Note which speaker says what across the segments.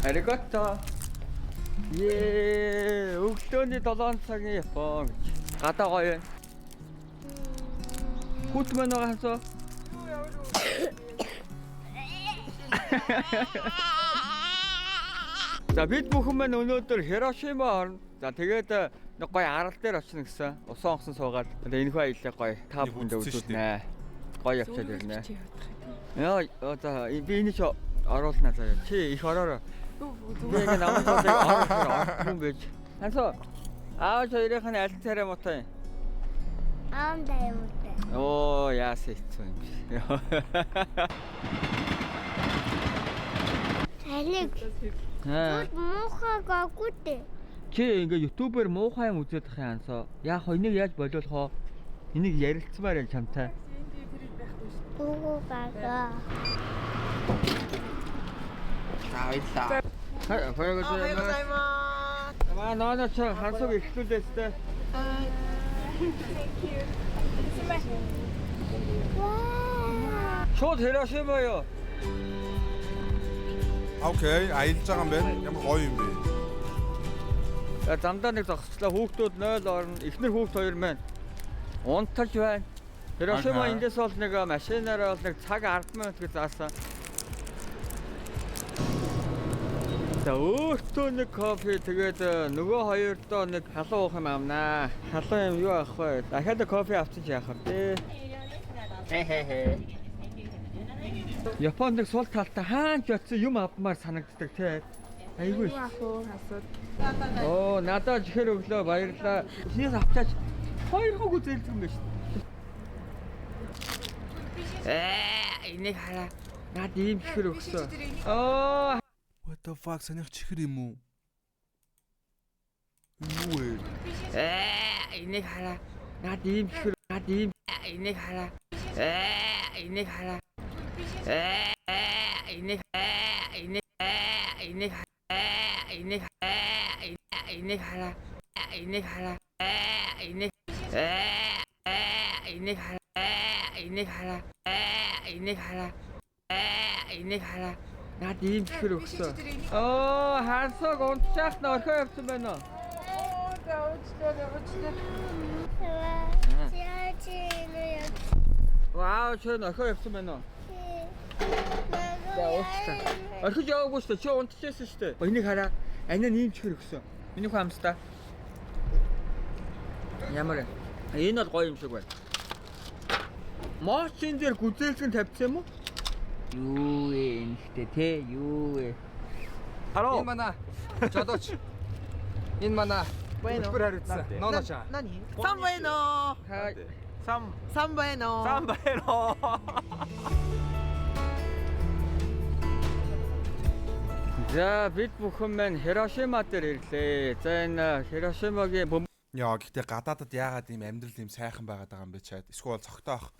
Speaker 1: Аригато. Ее, өглөөний 7 цагийн Япон гэж. Гадаа гоё байна. Хүүт мань байгаа хасуу. За бид бүхэн маань өнөөдөр Хирошима орно. За тэгээд нэг гоё арал дээр очно гэсэн. Усан онгоцон суугаад тэгээд энэ хүү аяллаа гоё та
Speaker 2: Нэг
Speaker 1: бүхэндээ
Speaker 2: үзсэн шүү
Speaker 1: үзүүлнэ. Гоё явчаад ирнэ.
Speaker 3: Чи явах юм.
Speaker 1: Яа, за би энийг чи оруулна заяа. Чи их ороорой. Би
Speaker 3: Зүгээр
Speaker 1: ингэ намын цаасыг оруулах ордгүй юм байж. Хансоо. Аав хоёрын нь аль царай муутай юм?
Speaker 4: Аамдай юм уу?
Speaker 1: Оо, яасан хэцүү юм бэ.
Speaker 4: Таныг
Speaker 1: Аа.
Speaker 4: муухай гаггүй.
Speaker 1: Чи ингээ ютубер муухай юм үзээд тах юм хансоо. Яах вэ? Энийг яаж болиулах вэ? Энийг ярилцмаар юм чамтай.
Speaker 4: Гүгүү гага.
Speaker 1: За баярлалаа. баярлалаа. Маа ноо чи хансууг эхлүүлээстэй.
Speaker 4: Ваа.
Speaker 1: Шууд Хирошима юу?
Speaker 2: Окей, аялж байгаа юм байна. Ямар гоё юм бэ?
Speaker 1: За, замдаа нэг зогсчлаа. Хүүхдүүд 0 орно. Эхнэр хүүхд хоёр маань унтаж байна. Хирошима
Speaker 2: Аха.
Speaker 1: эндээс бол нэг машинаараа бол нэг цаг 10 минут гэж заасан. За өөртөө нэг кофе тэгээд нөгөө хоёрдоо нэг халуун уух юм авнаа. Халуун юм юу авах вэ? Дахиад нэг кофе авчих яах вэ? Хэ. Японд нэг сул талтай хаан ч очсон юм авмаар санагддаг те. Айгүй.
Speaker 3: Юу ах уу хасууд.
Speaker 1: Оо, надад чихэр өглөө баярлаа. Эхнээс авчаач хоёр хог үзээлдэг юм байна шүү. Энийг хараа. Наад ийм чихэр өгсөн. Оо,
Speaker 2: What the fuck, санийх чихэр юм уу? Юу вэ?
Speaker 1: Энийг хараа. Наад ийм чихэр, наад ийм энийг хараа. Энийг хараа. Энийг энийг энийг энийг энийг хараа. Энийг хараа. Энийг энийг хараа. Энийг хараа. Энийг хараа. Энийг хараа. Наад ийм чихэр өгсөн. Оо, хансаг унтчаах нь орхио явсан байна уу?
Speaker 3: За уучлаа уучлаа.
Speaker 4: Чаа.
Speaker 1: Вау, чи орхио явсан байна уу? За уучлаа. Орхиж яваагүй шүү дээ. Чи унтчихсан шүү дээ. Энийг хараа. Анин ийм чихэр өгсөн. Миний хүн амстаа. Ямар вэ? Энэ бол гоё юм шиг байна. Мочин дээр гүзээлзгэн тавьчихсан юм уу? Юу вэ энэ ихтэй те? Юу вэ?
Speaker 2: Хараа.
Speaker 5: Энэ манай жолооч. Энэ манай хөтөлбөр хариуцсан. Ноно чаа.
Speaker 6: 何サンバへの
Speaker 1: Хай.
Speaker 6: サンバへの
Speaker 1: За бид бүхэн маань Хирошима дээр ирлээ. За энэ Хирошимагийн бөмбөг
Speaker 2: Яа, гэхдээ гадаадад яагаад ийм амьдрал ийм сайхан байгаад байгаа юм бэ чад? Эсвэл цогтоох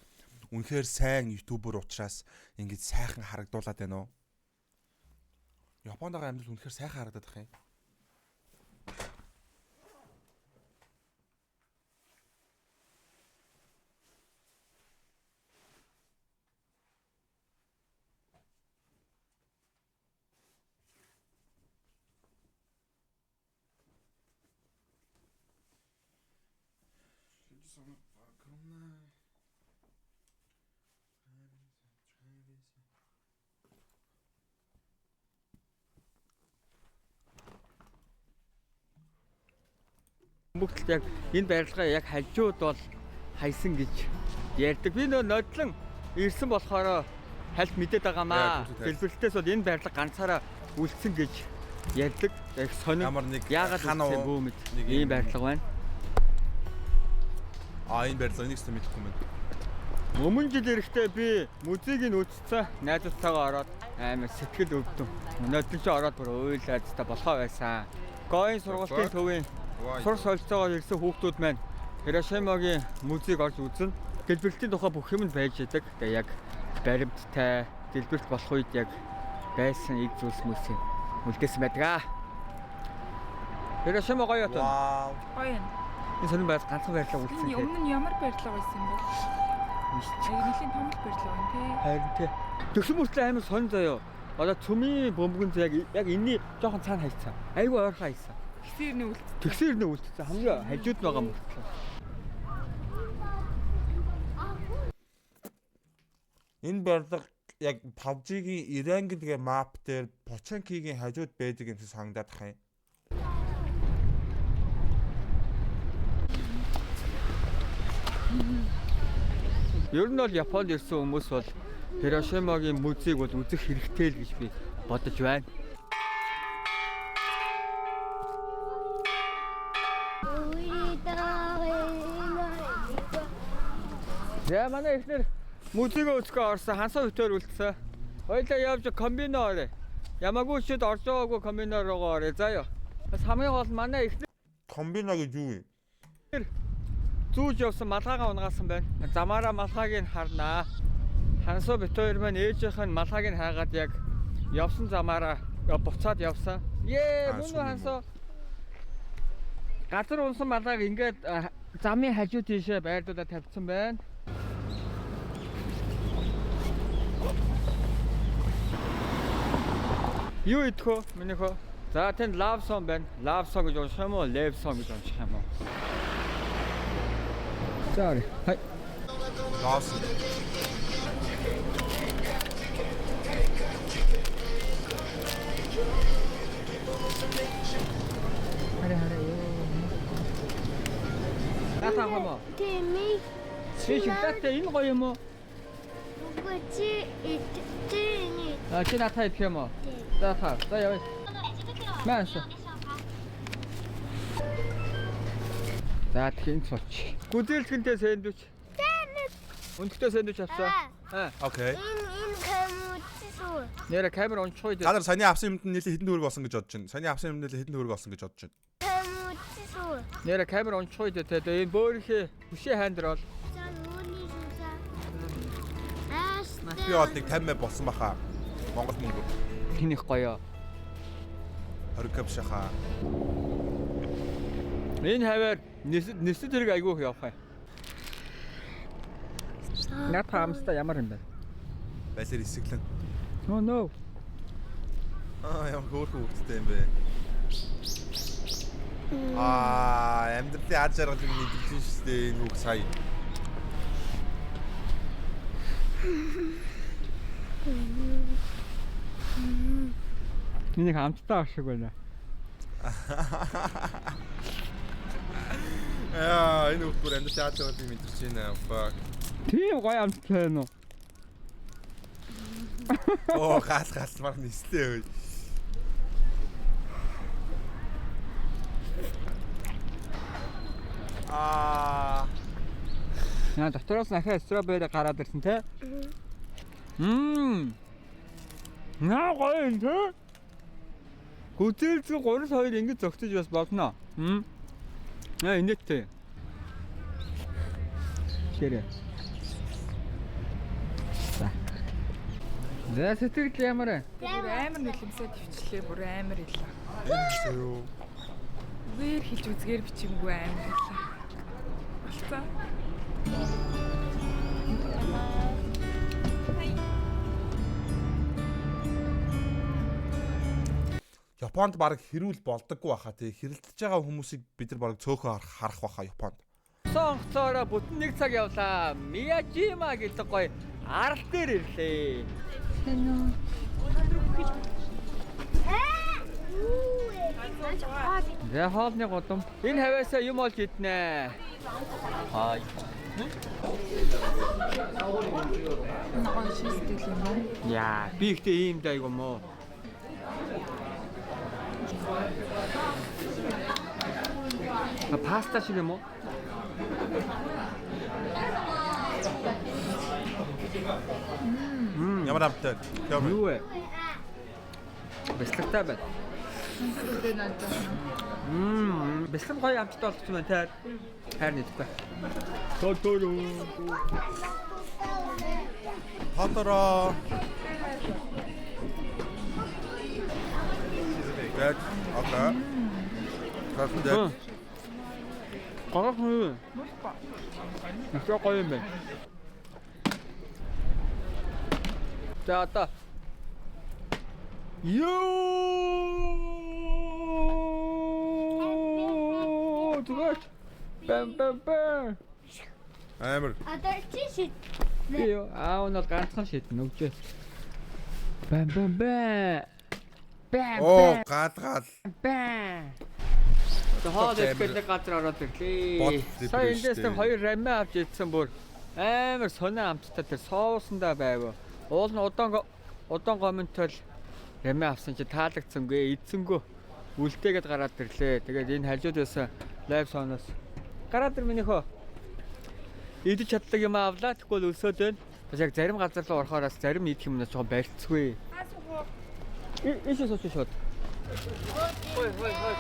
Speaker 2: үнэхээр сайн ютубер учраас ингэж сайхан харагдуулаад байна уу? Японд байгаа амьдрал үнэхээр сайхан харагдаад байх юм.
Speaker 1: Бөмбөгтөлд яг энэ барилгаа яг хажууд бол хайсан гэж ярьдаг. Би нөө нодлон ирсэн болохоор хальт мэдээд байгаамаа.
Speaker 2: Яа, түүхий
Speaker 1: Дэлбэрэлтээс бол энэ барилга ганцаараа үлдсэн гэж ярьдаг. Яг сонин.
Speaker 2: Ямар нэг
Speaker 1: яагаад
Speaker 2: хан
Speaker 1: үлдсэн
Speaker 2: уу?
Speaker 1: бүү мэд.
Speaker 2: Нэг
Speaker 1: Ийм
Speaker 2: юм.
Speaker 1: барилга байна.
Speaker 2: А энэ барилга энийг ч мэдэхгүй юм байна.
Speaker 1: Өмнө жил эрэхтээ би музейг нь үзсэн. Найзуудтайгаа ороод амар сэтгэл өвдөн. Нодлон чи ороод бүр уйлаад та болохоо байсан. Гоён сургалтын төвийн сур солилцоогоор ирсэн хүүхдүүд маань Хирошимагийн музейг орж үзэн дэлбэрэлтийн тухай бүх юм нь байж идэг. Тэгээ яг баримттай дэлбэрэлт болох үед яг байсан эд зүйлс мүлсэн үлдээсэн байдаг аа. Хирошима гоё отон.
Speaker 2: Вау.
Speaker 3: Гоё юм.
Speaker 1: Энэ сонин байр ганцхан байрлал үлдсэн.
Speaker 3: Энэ өмнө нь ямар барилга байсан юм бэ? Аяг нэлийн том л барилга байна тий.
Speaker 1: Харин тий. Тэгсэн мөртлөө амар сонин заяо. Одоо цөмийн бөмбөгөн яг энэний жоохон цаана хайцсан. Айгүй ойрхон хайцсан.
Speaker 3: Тэгсэрний үлдсэн.
Speaker 1: Тэгсэрний үлдсэн. Хамгийн хажууд байгаа мөртлөө.
Speaker 2: Энэ барилга яг PUBG-гийн Erangel гэдэг map дээр Pochinki-гийн хажууд байдаг юм шиг санагдаад ах юм.
Speaker 1: Ер нь бол Японд ирсэн хүмүүс бол Хирошимагийн музейг бол үзэх хэрэгтэй л гэж би бодож байна. За манай эхнэр музейг үзэхээ орсон, хансаа хөтөр үлдсэн. Хоёлаа явж комбино орё. Ямагүүчд орж байгаагүй комбино руугаа орё. За ёо. Бас хамгийн гол нь манай эхнэр
Speaker 2: Комбино гэж юу юм?
Speaker 1: зүүж явсан малгайгаа унгаасан байна. Замаараа малгайг нь харнаа. Хансуу бит хоёр маань ээжийнх нь малгайг нь хайгаад яг явсан замаараа буцаад явсан. Ее, мөн үү хансуу? Газар унсан малгайг ингээд замын хажуу тийшээ байрлуулаад тавьсан байна. Юу идэх вэ? Минийх үү? За тэнд love song байна. Love song гэж унших юм уу? Love song гэж унших юм уу? За хай.
Speaker 2: Love song.
Speaker 1: Хараа хараа ёо. Наатаа юм уу?
Speaker 4: Тийм ээ.
Speaker 1: Чи шоколадтай энэ гоё юм уу?
Speaker 4: Үгүй чи чи.
Speaker 1: А чи наатаа идэх юм уу? За та. За явъя. Маш. За тэгэхээр энэ сууч. Гүзээлзгэнтэй сэндвич. Өнтгтэй сэндвич авсан. Аа.
Speaker 2: Окей.
Speaker 4: Энэ камер үзсэн.
Speaker 1: Нэрэ камер унчихъя.
Speaker 2: Та нар саяны авсан юмд нь нэлээд хэдэн төгрөг олсон гэж бодож байна. Саяны авсан юмд нэлээд хэдэн төгрөг олсон гэж бодож байна.
Speaker 4: Камер үзсэн.
Speaker 1: Нэрэ камер унчихъя дээ. Энэ бөөрийнхээ хүшээ хандрал.
Speaker 4: За юуны сүсэ. Аас.
Speaker 2: Би бол нэг 50 мэ болсон баха. Монгол мөнгө.
Speaker 1: Тэнийх гоё.
Speaker 2: 20 кап шаха.
Speaker 1: Энэ хаваар нэсэд хэрэг айгүйх явах юм. Наад хамстай ямар юм бэ?
Speaker 2: Балер эсэглэн.
Speaker 1: No no.
Speaker 2: Аа ямар хөөрхөн хөвгттэй юм бэ? Аа амьдралын аз жаргалыг мэдэрч шүү дээ энэ хүүхд сая.
Speaker 1: Энийг амттай ах шиг байна.
Speaker 2: Аа энэ хүүхд бүр амьдралын аз жаргалыг мэдэрч байна. Fuck.
Speaker 1: Тийм гоё амттай байна уу?
Speaker 2: Оо гал гал мар нислээ. Аа.
Speaker 1: Наа дотроос нахаа стробери гараад ирсэн те. Наа гоё юм те. Гүзээлзгэн 3-2 ингэж зөгтөж бас болно. Аа инээдтэй. Шэрэ. За. За сэтгэл ямар вэ?
Speaker 3: Бүр амар нэлэмсээ төвчлээ, бүр амар илаа.
Speaker 2: Энэ юу?
Speaker 3: Үгээр хэлж үзгээр бичимгүй амар илаа. Болцоо.
Speaker 2: Японд баг хэрүүл болдоггүй баха тий. Хэрэлдэж байгаа хүмүүсийг бид нар баг цөөхөн харах баха Японд.
Speaker 1: Сонгоцоороо бүтэн нэг цаг явлаа. Миячима гэдэг гоё арал дээр ирлээ. За хоолны гудам. Энэ хаваасаа юм олж иднэ. Хай.
Speaker 3: Гоё шийстэл юм уу?
Speaker 1: Яа, би ихтэй ийм дайг юм уу? Паста шиг юм уу?
Speaker 2: Ямар амттай.
Speaker 1: Юу вэ? Бяцлагтай байна. Бяцлаг гоё амттай болчихсон байна те. Хайр нэдэхгүй. Тоторо.
Speaker 2: Тоторо. Гэт, окей. Хатан.
Speaker 1: Гоё юм. Их гоё юм байна. За одоо Йоо! Зүгээр. Бам бам бам.
Speaker 2: Амар.
Speaker 4: Одоо чи шид.
Speaker 1: Би юу? Аав нь бол ганцхан шиднэ өгчээ. Бам бам бам. Бам
Speaker 2: Оо, гал гал.
Speaker 1: бам. Хоол идэхэд нэг газар ороод ирлээ. Сая эндээс нэг хоёр рамин авч идсэн бүр амар сонио амттай тэр соусандаа байв. Уул нь удаан удаан гоминтол рамин авсан чи таалагдсангүй, идсэнгүү. Үлдээгээд гараад ирлээ. Тэгээд энэ хажууд байсан лайв соноос гараад ир минийхөө. Идэж чаддаг юм авлаа. Тэгвэл өлсөөд байна. Бас яг зарим газар руу орохоороос зарим идэх юмнаас жоохон барьцгүй. Ийшээ сууч шууд. Хой хой хой.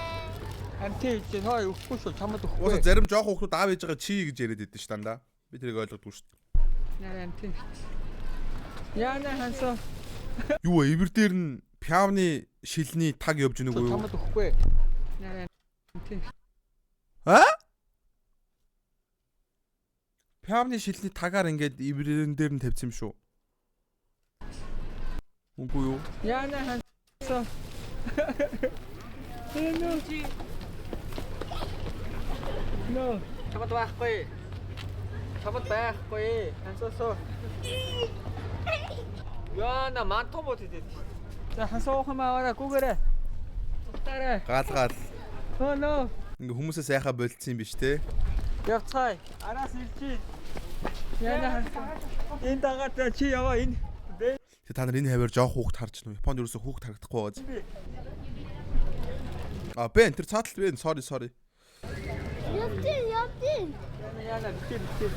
Speaker 1: Амти хийж хой өгөхгүй шүү. Чамд өгөхгүй.
Speaker 2: Уусаа зарим жоох хүүхдүүд аав ээжигээ чи гэж яриад идэв ш дандаа. Би тэрийг ойлгодгүй шүү.
Speaker 1: Наа амти. Яна хансаа.
Speaker 2: Юу вэ? Ивэр дээр нь пиавны шилний таг явж гэнэ үгүй юу?
Speaker 1: Чамд өгөхгүй. Наа амти.
Speaker 2: А? Пиавны шилний тагаар ингээд иврэн дээр нь тавьсан юм шүү. Үгүй юу?
Speaker 1: Яна хансаа. Энэ. No. Чамд байхгүй. Чамд байхгүй. Хансаа. Яна манту бод идэв. За хансаа уух юм аваарай гүгээрэй. Цухтаарай.
Speaker 2: Гал гал.
Speaker 1: Oh no.
Speaker 2: Ингээ хүмүүсээ сайхаа болцсон юм биш те.
Speaker 1: Явцгаая. Араас илжээ. Яна хансаа. Энэ дагаад чи яваа энэ.
Speaker 2: Тэг та нар энэ хаваар жоох хүүхд харж байна уу? Японд ерөөсөө хүүхд харагдахгүй байгаа. А бэн тэр цааталт бэн sorry sorry.
Speaker 4: Явдын явдын.
Speaker 1: Яна битээ битээ.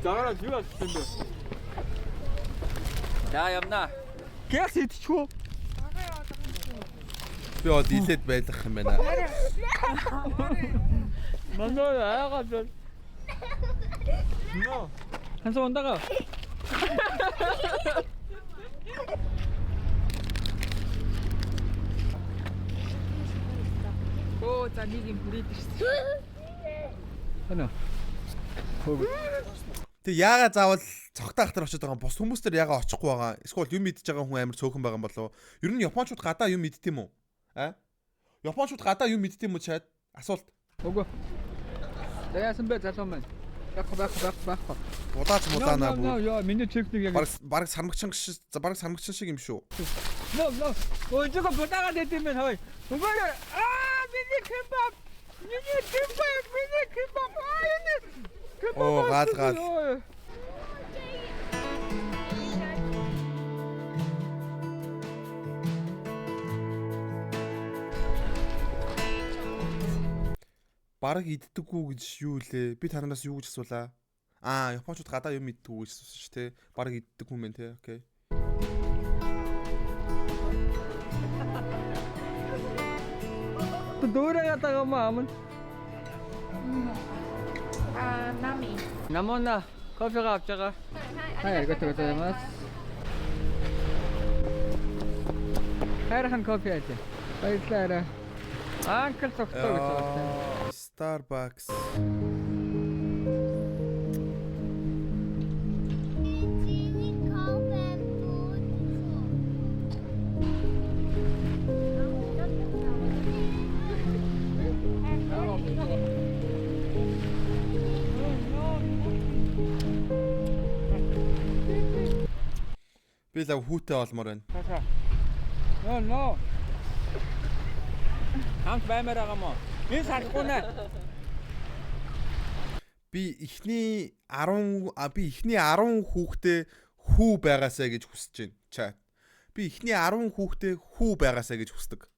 Speaker 1: Зараа юу болсон бэ? За явна. Гэс идчихв.
Speaker 2: Би од илээд байлгах юм байна.
Speaker 1: Манай айгаад байна. Но. Хансаа ундага.
Speaker 3: Өө за нэг юм хүрээд ирсэн.
Speaker 1: Хана.
Speaker 2: Тэг яага заавал цогтой ахтар очиод байгаа юм. Бус хүмүүс төр яага очихгүй байгаа. Эсвэл юм идэж байгаа хүн амар цөөхөн байгаа юм болов уу? Ер нь японочууд гадаа юм иддэг юм уу? А? Японочууд гадаа юм иддэг юм уу чад? Асуулт.
Speaker 1: Үгүй. За яасан бэ залуу маань? Байхгүй байхгүй байхгүй байхгүй.
Speaker 2: Будаач мудаанаа
Speaker 1: бүр. Йоо миний техник яг
Speaker 2: бараг бараг сармагчин шиг бараг сармагчин шиг юм шүү.
Speaker 1: Но но. Өө жоо будаагаад идэм байх хой. Үгүй аа миний кебаб. Миний кебаб, миний кебаб. Аа энэ кебаб.
Speaker 2: Оо гал гал. Бараг иддэггүй гэж юу лээ? Би та нараас юу гэж асуулаа? Аа, японочууд гадаа юм иддэггүй гэж асуусан шүү те. Бараг иддэг юм байна те. Окей.
Speaker 1: Дүүрээ ятаг юм аа.
Speaker 3: Аа нами.
Speaker 1: Намона кофега авч байгаа. Хай, аригато гозаймас. Хайрхан кофе ажээ. Баярлалаа. Анкл цогцоо гэж байна.
Speaker 2: Starbucks.
Speaker 4: Чиний кофе
Speaker 2: Би л хүүтэй олмоор байна.
Speaker 1: No no. Хамт баймаар байгаа мó. Энэ салахгүй нэ.
Speaker 2: Би эхний 10 би эхний 10 хүүхдээ хүү байгаасай гэж хүсэж байна. Чат. Би эхний 10 хүүхдээ хүү байгаасай гэж хүсдэг.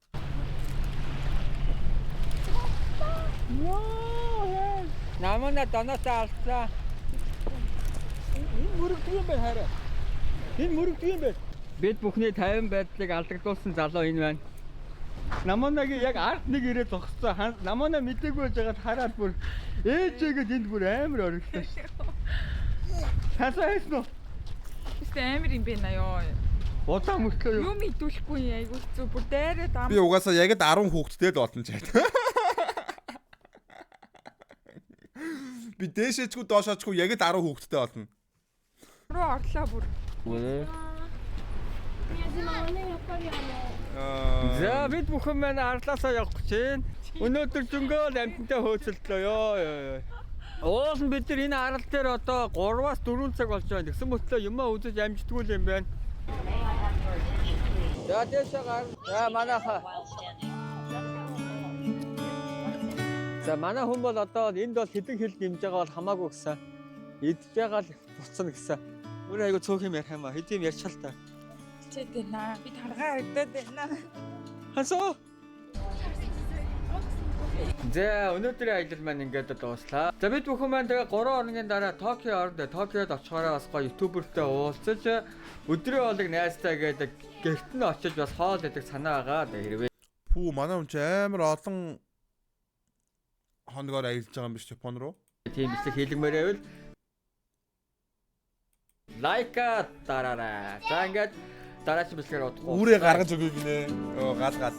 Speaker 1: Намана донотой алдсан. Энэ мөрөгдөг юм байна хараа. Энэ мөрөгдөг юм байна. Бид бүхний 50 байдлыг алдагдуулсан залуу энэ байна. Наманагийн яг ард нэг ирээ зогссон. Намана мдээгүй байж байгаад хараад бүр ээжээгээд энд бүр амар ориглоо шүү. Хасаа хайсан уу?
Speaker 3: Тэстэ амар юм бэ на ёо.
Speaker 1: Удаан мөртлөө юу?
Speaker 3: Юм идүүлэхгүй айгуу хэцүү бүр дайраад ам.
Speaker 2: Би угаасаа яг л 10 хүүхэдтэй л болно чат. Би дээшээчгүй доошоочгүй яг л 10 хүүхэдтэй болно.
Speaker 3: Руу орлоо бүр.
Speaker 4: 宮島はね、やっぱりあの。
Speaker 1: За, бид бүхэн маань арлаасаа явах гэж байна. Өнөөдөр зөнгөөл амьтантай хөөцөлдлөө ёо ёо. Уул нь бид нар энэ арал дээр одоо 3-аас 4 цаг болж байна. Тэгсэн мөртлөө юмаа үзэж амждаггүй юм байна. За, дээшээ гар. За, манайхаа. За, манай хүн бол одоо энд бол хэдэн хил нэмж байгаа бол хамаагүй гэсэн. Идж байгаа л буцна гэсэн. Өөр айгу цөөх юм ярих юм а. Хэдий юм ярьчихал та.
Speaker 3: Хичээд байна. Би таргаа харагдаад байна.
Speaker 1: Хасуу. За, өнөөдрийн аялал маань ингээд дууслаа. За, бид бүхэн маань тэгээ 3 хоногийн дараа Токио орно. Токиод очихороо бас гоё YouTuber тэй уулзаж, өдрийн хоолыг найзтай гэдэг гэрт нь очиж бас хоол идэх санаа байгаа. Тэгээ хэрвээ
Speaker 2: Пүү, манай хүн чи амар олон хоногоор аялж байгаа юм биш Япон руу.
Speaker 1: Тийм бичлэг хийлгмээр байвал like дараарай. За, ингээд дараагийн бичлэгээр удахгүй.
Speaker 2: Үүрээ гаргаж өгье гинэ. Өө, гал гал.